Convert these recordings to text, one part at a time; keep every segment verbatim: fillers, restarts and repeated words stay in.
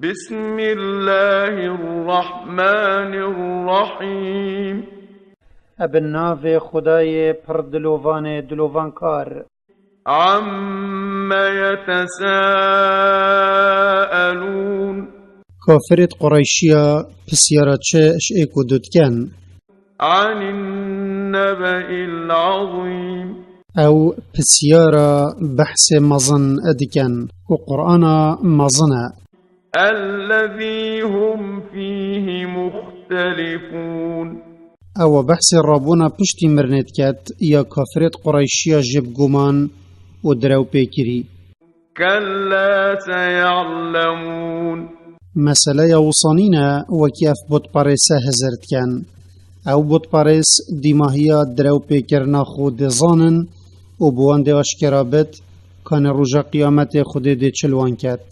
بسم الله الرحمن الرحيم. Ebe navê Xwedayê pir dilovanê dilovankar. عم يتساءلون. Kafirêt Qureyşiya pisyara çi ji ê ku dû dikin? عن النبأ العظيم. Ew pisyara behsê mezin dikin ku Qur'ana mezin e. الذي هم فيه مختلفون. Ew behsê rabûna piştî mirinê diket ya kafirêt Qureyşiya jê bi guman û direw pê kirî. كلا سيعلمون. Meseleya wisa nîne wekî ev butperêse hizir dikin. Ew butperês dîmahiya direwpêkirina xwe dizanin û bi wan dê aşkera bit, kanê roja qiyametê Xwedê dê çi li wan ket.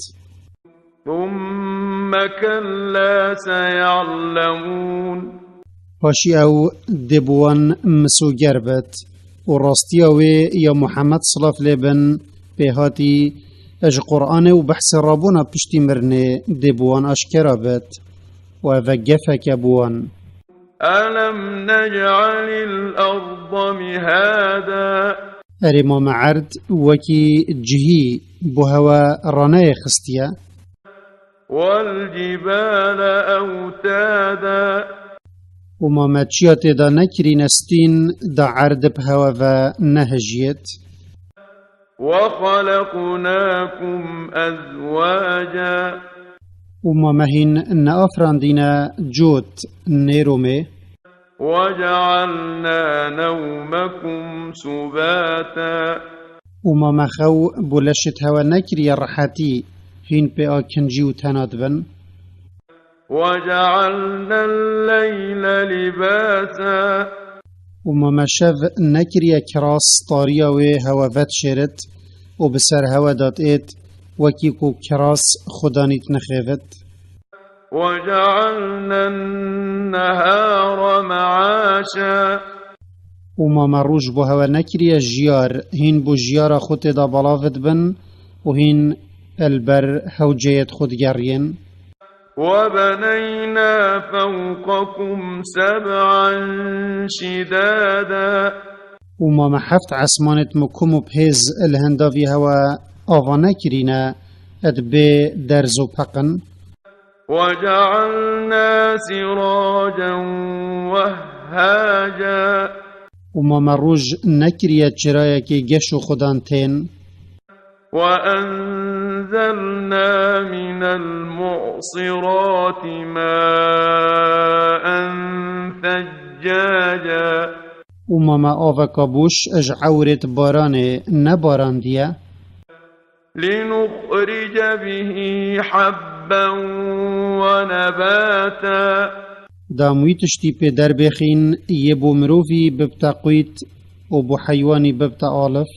ثم كلا سيعلمون. Paşî ew dê bi wan misûger bit û rastiya wê ya Muhammed silav lê bin pê hatî ji Qur'anê û behsê rabûna piştî mirinê dê bi wan aşkera bit û ev e gefeke bi wan. ألم نجعل الأرض مهادا. Erê ma me erd wekî cihî bo hewe raneyê xistiye. والجبال أوتادا. Û ma me çiya tê de nekirîne stîn da erd bi hewe ve nehijiyêt. وخلقناكم أزواجا. Û ma me hîn neafirandîne cot nêromê. وجعلنا نومكم سباتا. Û ma me xew bo leşêt hewe nekiriye rehetî, hîn pê a kincî û tena dibin. وجعلنا الليل لباسا. Û ma me şev nekiriye kiras, tariya wê hewe vedişêrit û bi ser hewe de diêt, wekî ku kiras xwedanît nixêvit. وجعلنا النهار معاشا. Û ma me roj bo hewe nekiriye jiyar, hîn bo jiyara xwe tê de belav dibin û hîn li ber hewceyêt xwe digeriyên. وبنينا فوقكم سبعا شدادا. Û ma me heft esmanêt mikum û bihêz li hindavî hewe ava nekirîne, di bê derz û peqin. وجعلنا سراجا وهاجا. Û ma me roj nekiriye çirayekê geş û xudan tên. وأنزلنا من المعصرات ماء ثجاجا. Û ma me aveka boş ji ewrêt baranê nebarandiye. لنخرج به حبا ونباتا. Da em wî tiştî pê derbêxîn, yê bo mirovî bibte qwît û bo heywanî bibte alif.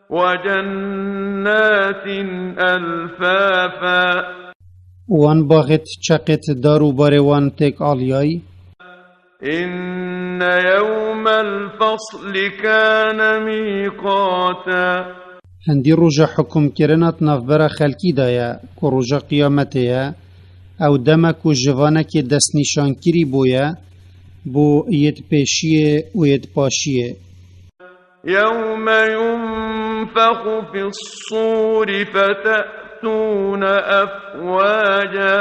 وجنات ألفافا. Û wan baxêt çeqêt dar û barê wan têk aliyay. إن يوم الفصل كان ميقاتا. Hindî roja hukmkirina di navbera xelkî de ye, ku roja qiyametê ye, ew demek û jivanekê destnîşankirî bûye, bo yê di pêşiyê û yê di paşiyê. يوم ينفخ في الصور فتأتون أفواجا.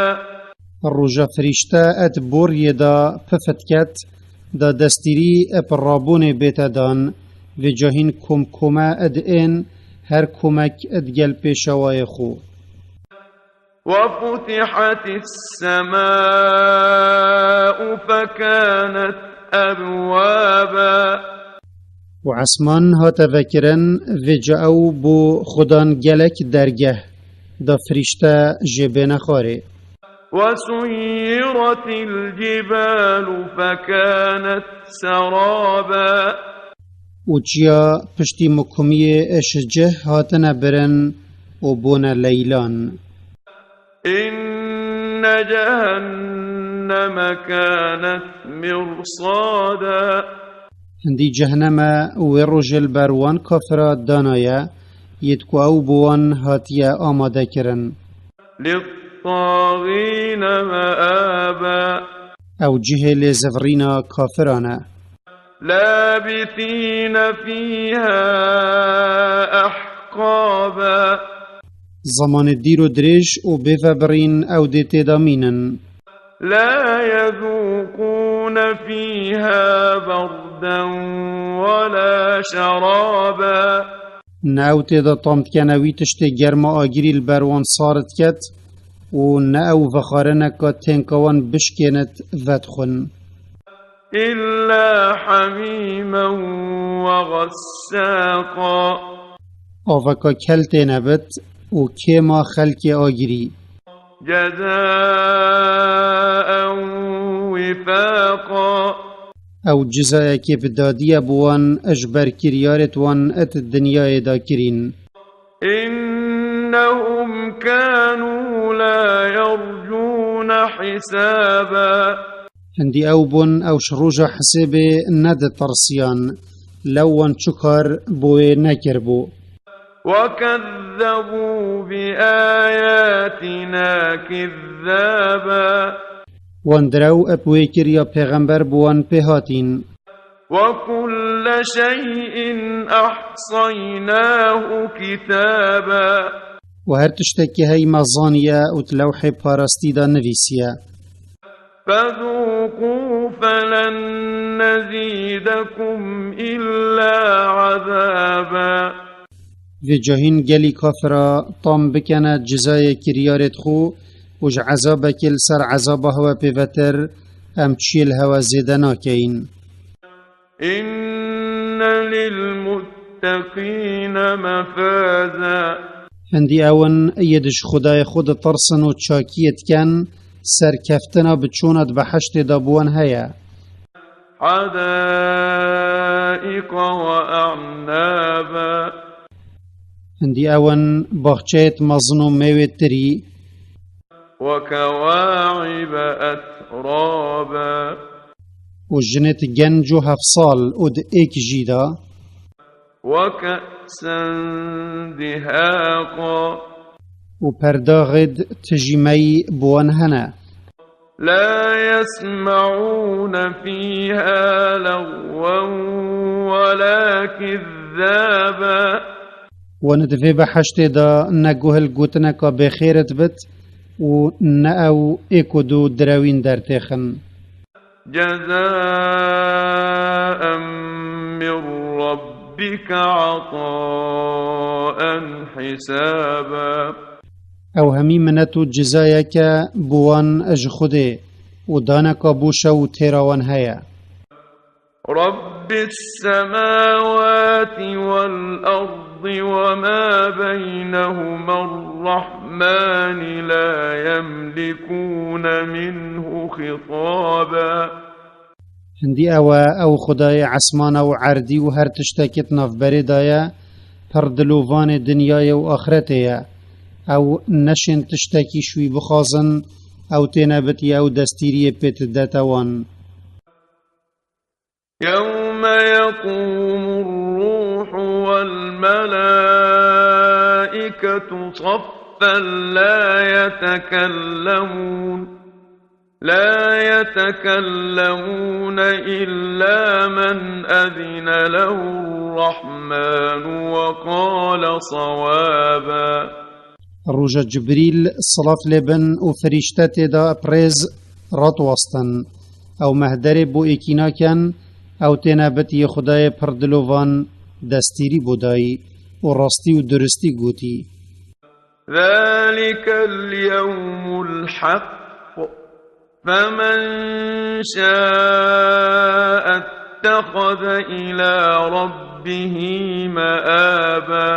Roja firîşte di boriyê de pif diket, da destîrî bi rabûnê bête dan, vêca hîn komkome diên, her komek digel pêşawayê xwe. وفتحت السماء فكانت أبوابا. Û esman hate vekirin, vêca ew bo xudan gelek dergeh, da firîşte jê bêne xwarê. وسيرت الجبال فكانت سرابا. Û çiya piştî mikumiyê ji cih hatine birin û bûne leylan. إن جهنم كانت مرصادا. Hindî cehneme wê rojê li ber wan kafira danaye, yê ku ew bi wan hatiye amadekirin. للطاغين للطاغين مآبا. Ew cihê lêzivirîna kafiran e. لابثين فيها أحقابا. Zemanê dîr û dirêj û bêvebirîn ew dê tê de mînin. لا يذوقون فيها بردا ولا شرابا. Ne ew tê de tam dikene wî tiştê germa agirî li ber wan sar diket û ne ew vexarine ka tênka wan bişkênit vedixwin. إلا حميما وغساقا. Aveka kel têne bit û kêma xelkê agirî. جزاء وفاقا. Ew cizayekê bi dadî ye bo wan ji ber kiryarêt wan di dinyayê de kirîn. إنهم كانوا لا يرجون حسابا. Hindî ew bûn, ew ji roja hisêbê neditirsiyan, lew wan çi kar bo wê nekiribû. وكذبوا بآياتنا كذابا. Wan direw bi wê kir ya pêxember bi wan pê hatîn. وكل شيء أحصيناه كتابا. Û her tiştekî hey me zaniye û di lewhê parastî de nivîsiye. فذوقوا فلن نزيدكم إلا عذابا. Vêca hîn gelî kafira tam bikene cizayê kiryarêt xwe û ji ezabekê li ser ezaba hewe pêvetir em çiyê li hewe zêde nakeyin. إن للمتقين مفازا. Hindî ew in yê di ji Xwedayê xwe ditirsin û çakiyê dikin, serkeftina bi çona di behiştê de bi wan heye. حدائق وأعنابا. Hindî ew in baxçeyêt mezin û mêwê tirî. وكواعب أترابا. Û jinêt genc û hefsal û di êk jî de. وكأسا دهاقا. Û perdaxêd tijî mey bi wan hene. لا يسمعون فيها لغوا ولا كذابا. Wan di vê behiştê de ne guh li gotineka bêxêr dibit û ne ew êk û du direwîn dertêxin. جزاء من ربك عطاء حسابا. Ew hemî minet û cizayeke bo wan ji Xwedê û daneka bo şev û têra wan heye. رب السماوات والأرض وما بينهما الرحمن لا يملكون منه خطابا. Hindî ew e, ew Xwedayê esmana û erdî û her tiştekî di navberê de ye, pir dilovanê dinyayê û axretê ye. Ew neşên tiştekî ji wî bixwazin, ew têne bitiye û destîriyê pê didete wan. يوم يقوم الروح والملائكة صفا لا يتكلمون، لا يتكلمون إلا من أذن له الرحمن وقال صوابا. Roja Cibrîl, silav lê bin, û ferîşte tê de bi rêz radiwestin. Ew mehderê bo êkî nakin, ew têne bitiyê Xwedayê pir dilovan destîrî bo dayî û rastî û duristî gotî. ذلك اليوم الحق فمن شاء اتخذ إلى ربه مآبا.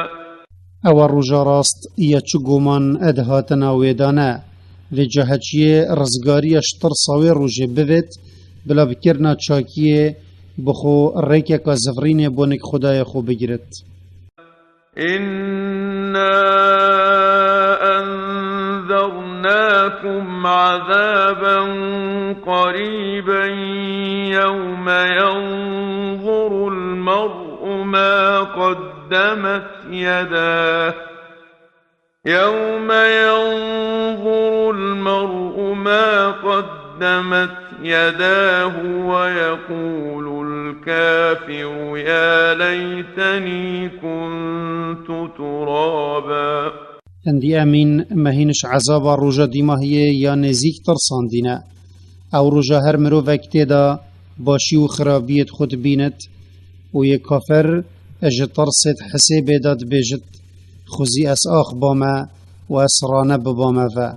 Ew e roja rast ya çi goman di hatina wê de ne. Vêca heçiyê rizgariya ji tirsa wê rojê bivêt, bila bi kirina çakiyê bi xwe rêkeka zivirînê bo nik Xwedayê xwe bigirit. إنا أنذرناكم عذابا قريبا يوم ينظر المرء ما قدمت يداه يوم ينظر المرء ما قدمت يداه ويقول الكافر يا ليتني كنت ترابا. Hindî emîn me hîn ji ezaba roja dîmahiyê ya nêzîk tirsandîne. Ew roja her mirovek tê de başî û xirabiyê xwe dibînit û yê kafir ji tirsê di hisêbê de dibêjit, xwezî ez ax bame û ez rane bibame ve.